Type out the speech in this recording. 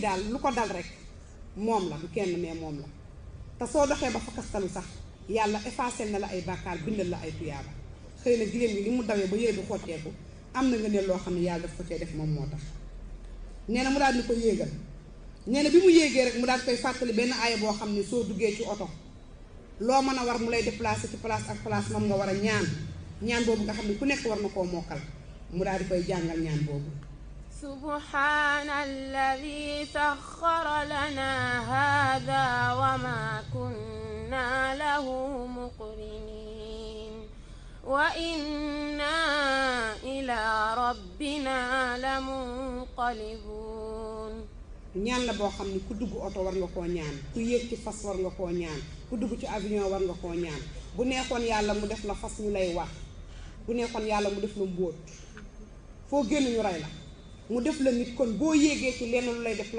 daal lu ko dal rek moom la du kenn mais moom la te soo doxee ba fakkastalu sax yàlla effacé na la ay bàkkaar bindal la ay tuyaaba xëy na jigéen gi li mu dawee ba yére du xotteeku am na nga ne loo xam ne yàlla daf ko cee def moom moo tax nee na mu daal di ko yéegal nee na bi mu yéegee rek mu daal koy fàttali benn aaya boo xam ne soo duggee ci oto loo mën a war mu lay déplacé ci place ak place moom nga war a ñaan boobu nga xam ne ku nekk war na koo mokkal mu daal di koy jàngal ñaan boobu subhaanalladi saxxara lana haada wa ma kunna lahu muqrinin wa inna ila rabbina la munqalibun ñaan la boo xam ne ku dugg oto war nga koo ñaan ku yéeg ci fas war nga koo ñaan ku dugg ci avion war nga koo ñaan bu neexoon yàlla mu def la fas ñu lay wax bu neexoon yàlla mu def la mbóot foo génn ñu rey la mu def la nit kon boo yéegee ci lenn lu lay def